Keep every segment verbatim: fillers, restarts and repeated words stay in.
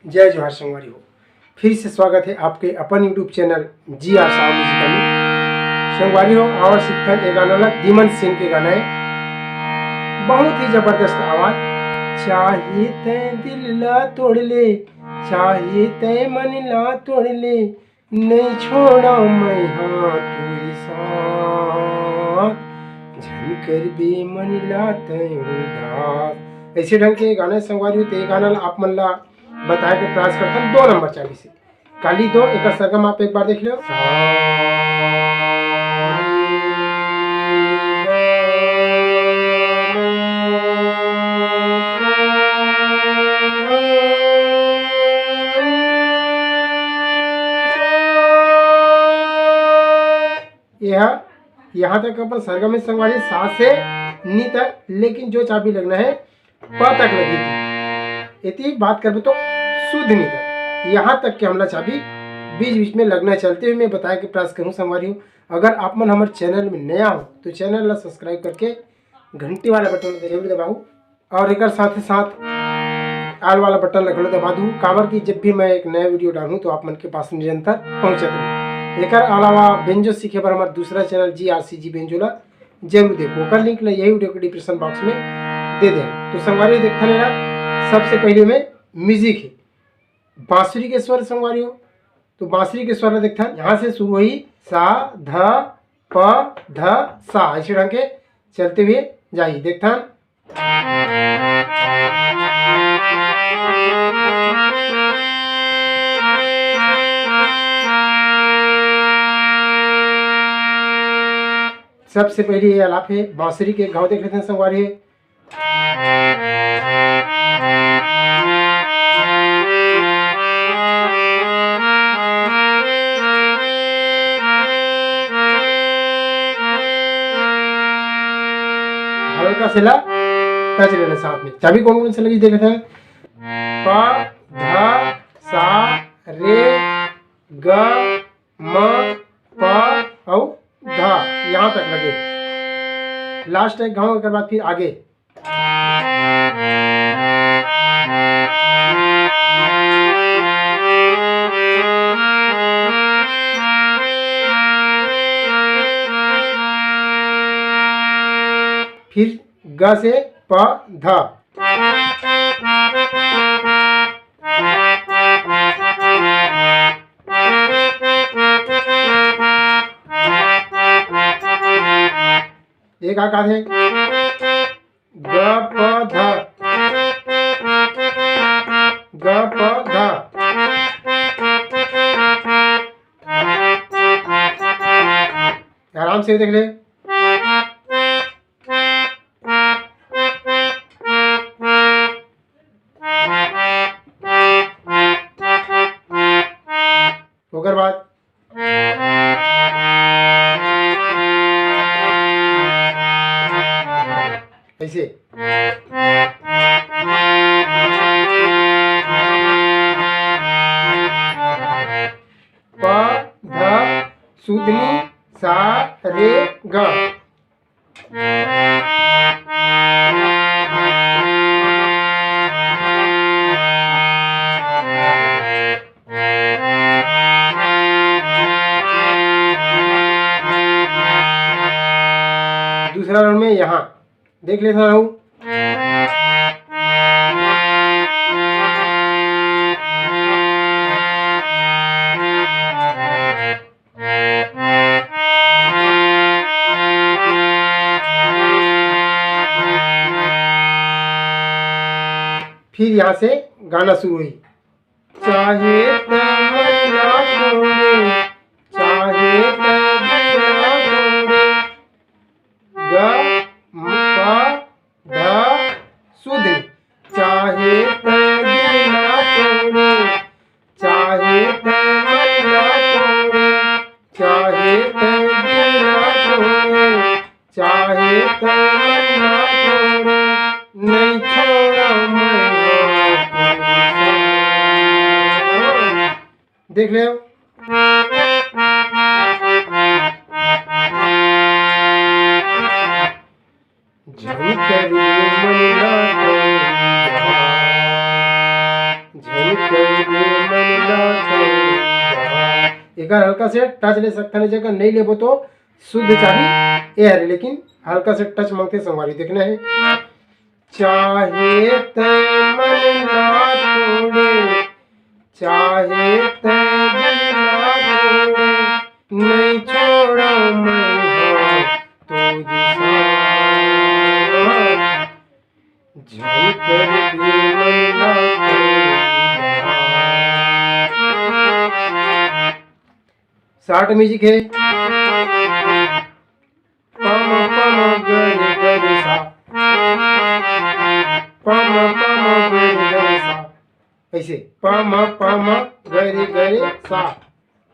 जय जोहार संगवारी हो, फिर से स्वागत है आपके अपन YouTube चैनल जी आर साहू म्यूजिकल में। संगवारी हो, आवा सीखथन ए गाना ला, दीमन सिंह के गाना है, बहुत ही जबरदस्त आवाज। चाहे तै दिल ला तोड़ ले, चाहे तै मन ला तोड़ ले, नहीं छोड़ा मैं हाथ तुझे साथ, झन कर बे मन ला तै उदास। ऐसे ढंग के गाना संगवारी हो, तो ये गाना ला आप मन ला बताए के प्रयास करथन दो नंबर चाबी से। काली दो, एकर सरगम आप एक बार देख लो। ये हा, यहाँ तक अपन सरगम में संगवारी, सा से नी तक, लेकिन जो चाबी लगना है प तक लगी थी। यदि बात करबे तो शुद्ध नी तक, यहाँ तक के हमला चाबी बीच बीच में लगना है। चलते हुए मैं बताए के प्रयास करूँ संगवारी हो, अगर आप मन हमर चैनल में नया हो तो चैनल ला सब्सक्राइब करके घंटी वाला बटन जरूर दबाओ। और एकर साथ ही साथ all वाला बटन ला घलो दबा दू, काबर कि जब भी मैं एक नया वीडियो डालूँ तो आप मन के पास निरंतर पहुँचत रही। एकर अलावा बेंजो सीखे बर हमार दूसरा चैनल जी आर सी जी बेंजो ला जरूर देखो, ओकर लिंक ला यही वीडियो के डिस्क्रिप्शन बॉक्स में दे दे। तो संगवारी देखथन एला, सबसे पहले में म्यूजिक है, बांसुरी के स्वर संगवारी हो, तो बांसुरी के स्वर ला देखथन, यहाँ से शुरू होही सा ध प ध सा, ऐसे ढंग के चलते हुए जाही। देखथन, सबसे पहले ये आलाप है, बांसुरी के घाव देख लेते हैं संगवारी। हल्का से ला टच लेना साथ में। चाबी कौन कौन से लगी देख लेते हैं। प, ध, सा, रे, ग, म, प अउ ध, यहाँ तक लगे। लास्ट एक घाव, एकर बाद फिर आगे। फिर ग से प ध। एक आ, का थे? ग प ध, ग प ध। आराम से देख ले। ओकर बाद ऐसे प ध सुधनी सा रे ग। दूसरा राउंड में यहाँ देख लेता हूँ। यहाँ से गाना शुरू हुई। चाहे त मन ला तोड़े, चाहे त दिल ला तोड़े, ग, म, प, ध, शुद्ध। चाहे त दिल ला तोड़े, चाहे त मन ला तोड़े, चाहे त दिल ला तोड़े, चाहे त मन ला तोड़े, नहीं छोड़ा मैं हाथ। देख ले। झन कर दे मन ला तोड़, झन कर दे मन ला तोड़। एकर हल्का से टच ले सकथन, जगह नहीं लेबो तो शुद्ध चाही ए हरे, लेकिन हल्का से टच मांगथे संगवारी, देखना है। चाहे त मन ला तोड़े, चाहे त दिल ला तोड़े, नहीं छोड़ा मैं हाथ तोर साथ। झन कर दे मन ला तोड़। शार्ट म्यूजिक है। पम पम गरे गरे सा, पम पम गरे गरे सा, ऐसे पम पम गरे गरे सा।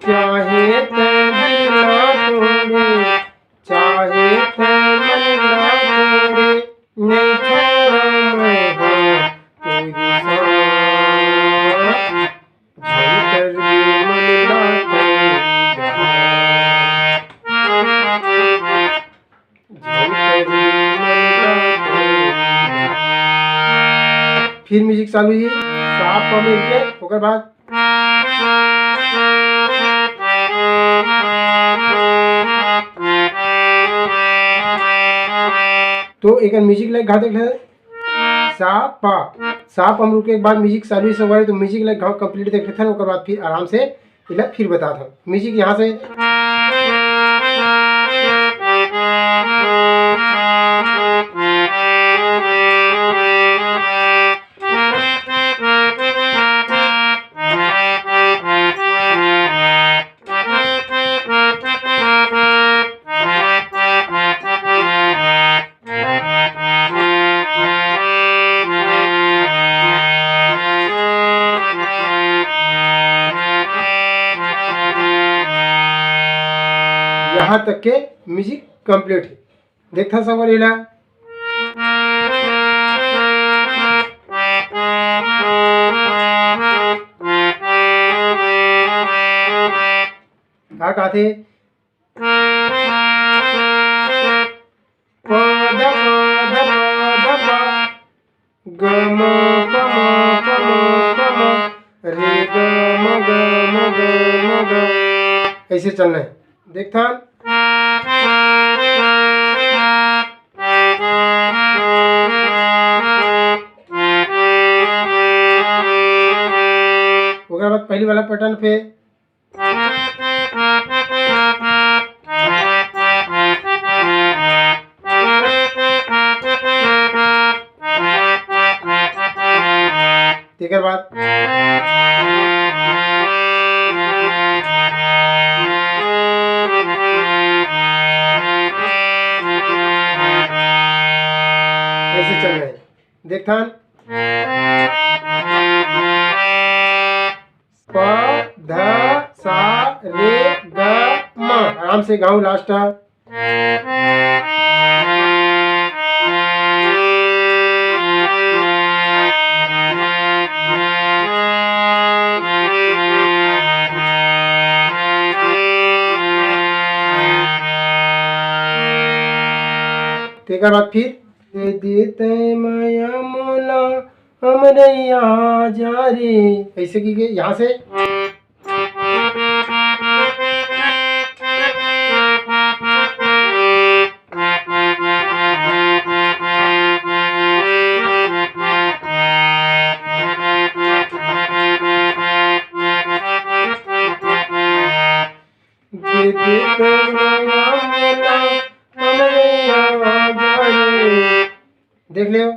चाहे त दिल ला तोड़े, चाहे त मन ला तोड़े, नहीं छोड़ा मैं हाथ तोर साथ। झन कर दे मन ला तोड़। झन कर दे मन ला तोड़। फिर म्यूजिक चालू ही, सा प मिलके, ओकर बाद तो एकर म्यूजिक लाइक घात देख ले। सा प, सा प हम रुके के बाद म्यूजिक चालू ही संगवारी, तो म्यूजिक लाइक घाव कंप्लीट देख लेथन, ओकर बाद फिर आराम से इला फिर बतात हन। म्यूजिक यहाँ से। यहाँ तक के म्यूजिक कंप्लीट है। देखथन संगवारी ला। का कहथे? प ध प ध प ध प, ग म प म प म प म, रे ग म ग म ग म ग, ऐसे चलना है। देखथन। ओकर बाद पहली वाला पैटर्न पे। तेकर बाद ऐसे चल रहे हैं। देखथन। प, ध, सा, रे, ग, म। आराम से गाओ लास्ट। तेकर बाद फिर, दे दे तै मया मोला, हमरे यहाँ जा रे। ऐसे की के यहाँ से। दे दे तै मया मोला, हमरे यहाँ जा रे। देख लियो।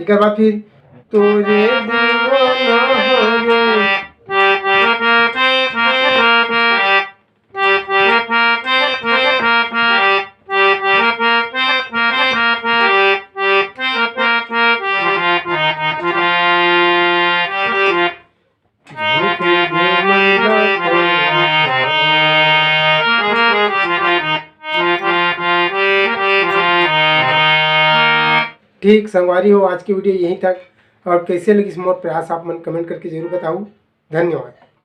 एकर बाद फिर तोरे दीवाना हो रे। ठीक संगवारी हो, आज की वीडियो यहीं तक। और कैसे लगिस मोर प्रयास, आप मन कमेंट करके जरूर बताओ। धन्यवाद।